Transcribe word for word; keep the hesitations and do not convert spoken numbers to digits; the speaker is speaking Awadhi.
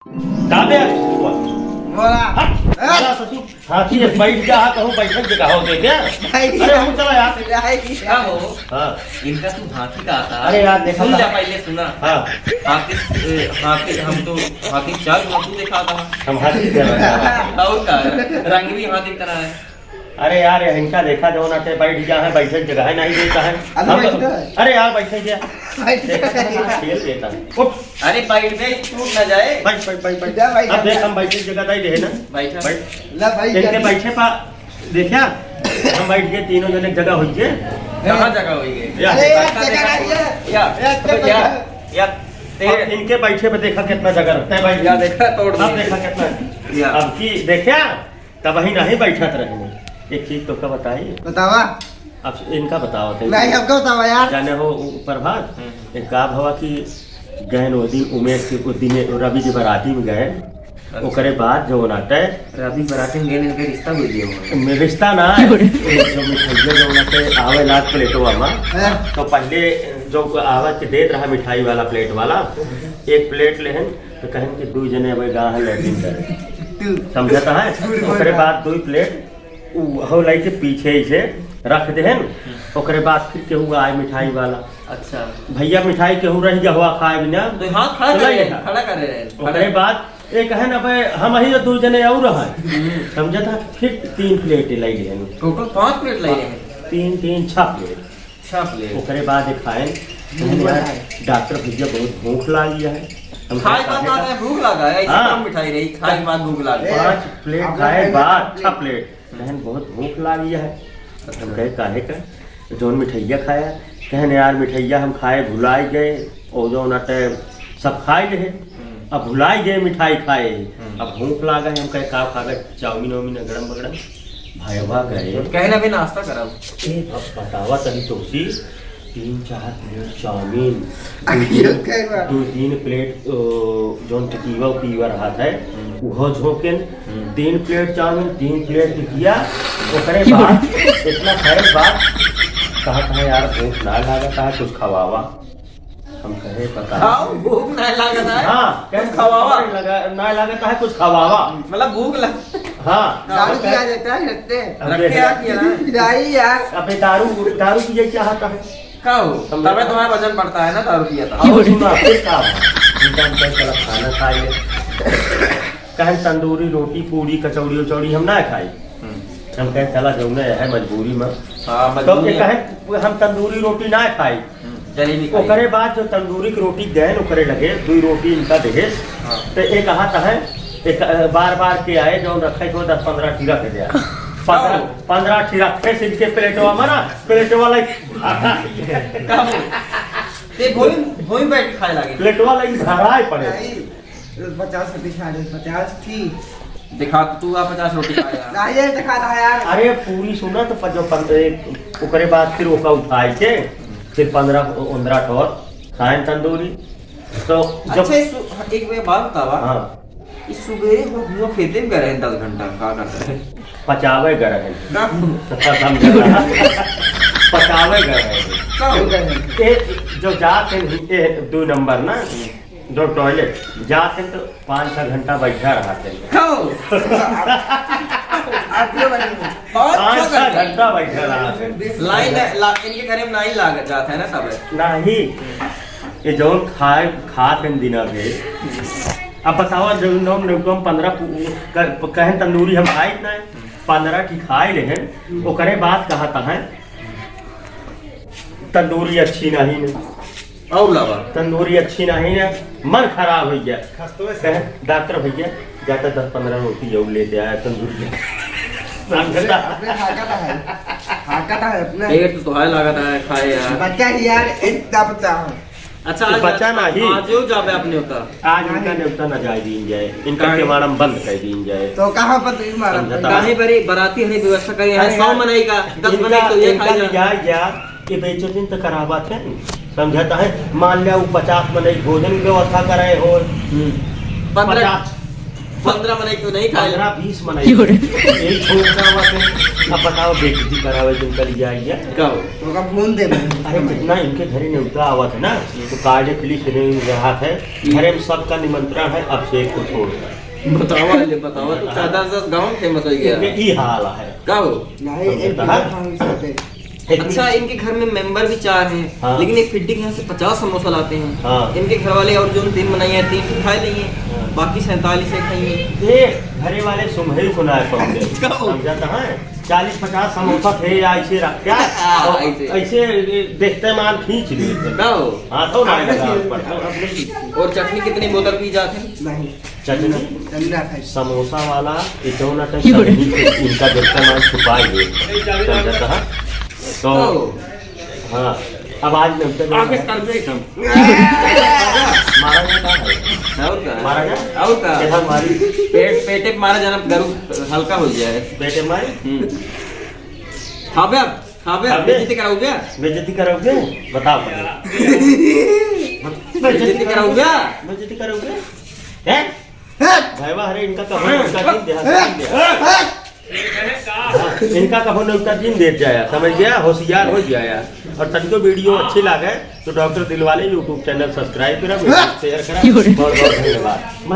का बे? बोला। हट, ए? बोला ससुर, हाथी है, बैठ जा, हाँ, कहूँ बैठक जगह हो दे क्या? नहीं। अरे, हम चला यार। नहीं। का हो? हाँ। इनका तू हाथी का आता है। अरे यार, देखा सुन था। जा, पहले सुना। हाँ। हाथी, ए, हाथी, हम तो हाथी चाल, हम तू देखा था। हम हाथी चाल। और का? रंग भी हाथी की तरह है। अरे यार, ये इनका देखा जो ना ते बैठ गया है, बैठे की जगह है, नहीं देता है। अरे हम बैठ तो, जा। अरे यार, बैठे क्या? बैठ जा। खेल देता है। उठ। अरे बैठ बे, टूट ना जाए। बैठ, बैठ, बैठ, बैठ। जा भाई, अब जा। देख, हम बैठे की जगह नहीं दे ना। बैठा। बैठ। ला भाई, इनके जा। बैठे पा, देखा? हम बैठ गए, तीनों जने जगह हुई है। कहाँ जगह हुई है? या। अरे यार, जगह नहीं है। या। यार, जगह या। है। या। अब इनके बैठे पे देखा कितना जगह रहता है भाई। या देखा, तोड़ अब दिया। देखा कितना। या। अब की देखा? तब वहीं नहीं बैठत रहे। एक चीज तो का बताई? बतावा। अब इनका बताओ तो। नहीं, हमको बतावा यार। जाने हो उ-, प्रभात, हम्म। एक का भवा कि गहन वो दिन उमेश के, उस दिन रवि जी बराती में गए। अच्छा। ओकरे बाद जो नाते रवि बराती में गए, इनके रिश्ता हो गया हुआ। में रिश्ता ना है। एक जो मिठाइया जो नाते आवे लाग प्लेटवा में। हाँ। तो पहले जो आवे के देत रहा मिठाई वाला प्लेट वाला, एक प्लेट लेहन तो कहन कि दू जने अबे गा है लैट्रिन करे। तू। समझता है? झूठ बोल ओकरे रहा। बाद दू प्लेट उ हो लाई के पीछे इसे रख देहन। हम्म। ओकरे बाद फिर केहू आए मिठाई वाला। अच्छा। भैया मिठाई केहू रह गया हुआ खाए बिना। तो हाथ खड़ा तो करे नहीं रहे, खा। खड़ा करे रहे। ओकरे खड़ा। बाद एक है ना बे, हम ही दू जने और हैं। हम्म। समझता? फिर तीन प्लेट लाई देहन। टोटल पाँच प्लेट लाई देहन। तीन, तीन, छह प्लेट। छह प्लेट। ओकरे बाद एक खाएन, हम्म। कहने यार, डॉक्टर भैया बहुत भूख लागी है। हम खाए कहे, बाद "काहे ना का?" भूख लगा है, ऐसे हाँ। कम मिठाई रही, खाए बाद भूख लगा है। पाँच प्लेट आप लोग खाए खाएंगे बाद, पाँच छह प्लेट। प्लेट। कहन बहुत भूख लागी है। अच्छा। हम कहे, "काहे का?" जौन मिठाइया खाया, कहने यार, मिठाइया हम खाए भुलाई गए, और जौन अटे सब खाए रहे। हम्म। अब भुलाई गए मिठाई खाए, हम्म। अब भूख लागा है, हम कहे का खाबे, चाउमीन वाउमीन अगड़म बगड़म। भयवा गए। कहे ना भी नाश्ता करब। ए, अब बतावा तनी तोसी, तीन चार प्लेट चाउमीन, अरे, दो तीन, कहे बा। दो तीन प्लेट, ओ, जौन टिकिया उकिया रहत है, हम्म। उहो झोंकेन, हम्म। तीन प्लेट चाउमीन, तीन प्लेट टिकिया, ओकरे बाद इतना खाए बाद कहत है यार भूख ना लागत है, कुछ खवावा। हम कहे, "पता खाओ, नहीं।" भूख नहीं लागत है। हाँ, कुछ कहे, खवावा। "भूख लगा, नहीं लागत है, कुछ खवावा।" मतलब भूख लग- हाँ, दारू हम कहे, पिया देता है, रखते हैं। अब रखते देख हैं, ना। पिया ना। पिलाई यार। अबे दारू, दारू पिए क्या होता है? का हो? हम तबे लोग तुम्हारा वजन बढ़ता है ना, दारू पिया था। अब सुना, फिर का हुआ? हम कहे, "चलो खाना खा ले।" कहे, "तंदूरी रोटी, पूड़ी, कचौड़ी, उचौड़ी हम ना खाई।" हम्म। हम कहे, "चला, जौने है मजबूरी में।" हाँ, तो मजबूरी ये है। कहे, "हम तंदूरी रोटी ना खाई।" हम्म, जलेबी खाई। ओकरे बाद जो तंदूरी की रोटी देन, ओकरे लगे दुई रोटी इनका देहेस। हाँ। तो एक हाथ है, एक, अ, बार बार के आए, जौन रखे को दस पन्द्रह ठी रख दिया। पन्द्रह, हाँ। पन्द्रह ठी रखे से इनके प्लेटवा में ना, प्लेटवा लाइक का बोल? ते भोई, भोई बैठ के खाए लागे। प्लेटवा लाइक भराए पड़े। नहीं, पचास रोटी खा ले, पचास ठी। दिखा तो तू आ पचास रोटी खाया। नहीं, ये दिखा रहा यार। अरे पूरी सुना तो प-, जो पन-, एक, ओकरे बाद फिर ओका उठाए के, फिर पन्द्रह, उन्द्रह ठोर खाएन तंदूरी। तो जब अच्छा, एक सु-, एक बात बतावा। हाँ। इस सुबेरे हम हुआ खेते में गए रहे दस घंटा, का करते हैं? पचावे गए रहे। का? समझा? पचावे गए रहे। का हो गए? ए, जो जात है, ए, दो नंबर ना, जो टॉयलेट, जात है तो पाँच छह घंटा बैठा रहा थे। खाओ। आप ये बने। पाँच पाँच छह छह घंटा। घंटा बैठा रहा थे। लाइन ला-, इनके घरे में लाइन लाग जात है ना तब। नहीं। ये जौन खाए, खात हैं दिना भर। अब बताओ, जब नौ मिनट में पन्द्रह पु-, क-, कहें तंदूरी हम खाइत ना, पन्द्रह की खाए रहे, ओकरे बाद कहत है, तंदूरी अच्छी नहीं है। और लावा। तंदूरी अच्छी नहीं है, मन खराब हो गया। खस्तवे से। कहे, "डॉक्टर भैया, जाता दस पन्द्रह रोटी और लेते आया तंदूरी।" समझता? अपने हाका था है। हाका था है अपने। पेट तो तोहार लागत है, खाए यार। बच्चा ही यार, एक दाब चाहो। अच्छा, तो आज बच्चा नहीं। आज हो जाबे अपने होता। आज उनका नहीं। न्योता ना जाए दीन जाए, इनका काहे? केवाड़म बंद कर दीन जाए। तो कहाँ पर तुम मारा? समझता? काहे बरी बराती हरी व्यवस्था करे हैं, अरे सौ यार, मनई का, दस इनका, मनई तो ये इनका खाई ले जा। जाए जा, ये बेइज्जती तो करावत है, समझता है? मान लिया वो पचास मनई भोजन की व्यवस्था करे हो, हम्म। पन्द्रह पचास। पन्द्रह मनई तो नहीं खाए। पन्द्रह बीस मनई। क्यों रे? यही छोड़ के आवत है। अब बताओ, बेइज्जती करावे जिनका लिया आइया। का हो? ओका फोन दे भाई। अरे, कितना इनके घरे नेवता आवत है ना, तो काजे पुलिस ने रहा है, घरे में सबका निमंत्रण है, अभिषेक को छोड़। बतावा ले, बतावा, तो हाँ। चार दस गाँव फेमस हो गया। ये, ये हाल है। का हो? नहीं, समझे एक कहा? बात हम इसे दे। एक अच्छा, मिनट। इनके घर में मेंबर भी चार हैं, हाँ। लेकिन एक फिड्डी के यहाँ से पचास समोसा लाते हैं। हाँ। इनके घर वाले और जो तीन बनाई हैं, तीन ठो खा लेंगे, हाँ। बाकी सैंतालीस है खाएंगे। ये घरे वाले सुम्हेल को ना है पहुंचे। कहो। समझा तो है? चालीस पचास समोसा थे या ऐसे रख क्या? हाँ, और ऐसे। ऐसे देखते माल खींच लेते। कहो। हाँ, तो ना हाँ, लगा हाँ, ऊपर। हाँ, हाँ, हाँ। और चटनी कितनी बोतल पी जाते हैं? नहीं। चटनी? चटनी ना खाई। समोसा वाला, इतना ना क्यों रे? चटनी को इनका देखते माल छुपाई दे। समझा तो है? तो कहो। हाँ, अब आज मिलते हैं। आगे कर दे एकदम। मारा जाता है। और का? मारा जाए? और का? कैसा मारी? पेट, पेटे पे मारा जाना, गरु हल्का हो जाए। पेटे मारी? हम्म। खाबे अब, खाबे अब, खाबे? बेइज्जती कराओगे? बेइज्जती कराओगे? बताओ पहले। बेइज्जती कराओगे? बेइज्जती कराओगे? हैं? भैया, अरे इनका कहो, इनका दिन दे, हाँ, दिन दे। इनका कहो नेवता दिन देत जाया, समझ गया? होशियार हो जाया। और तनिको वीडियो अच्छी लागे तो डॉक्टर दिलवाले YouTube चैनल सब्सक्राइब करा, वीडियो शेयर करा। बहुत बहुत धन्यवाद।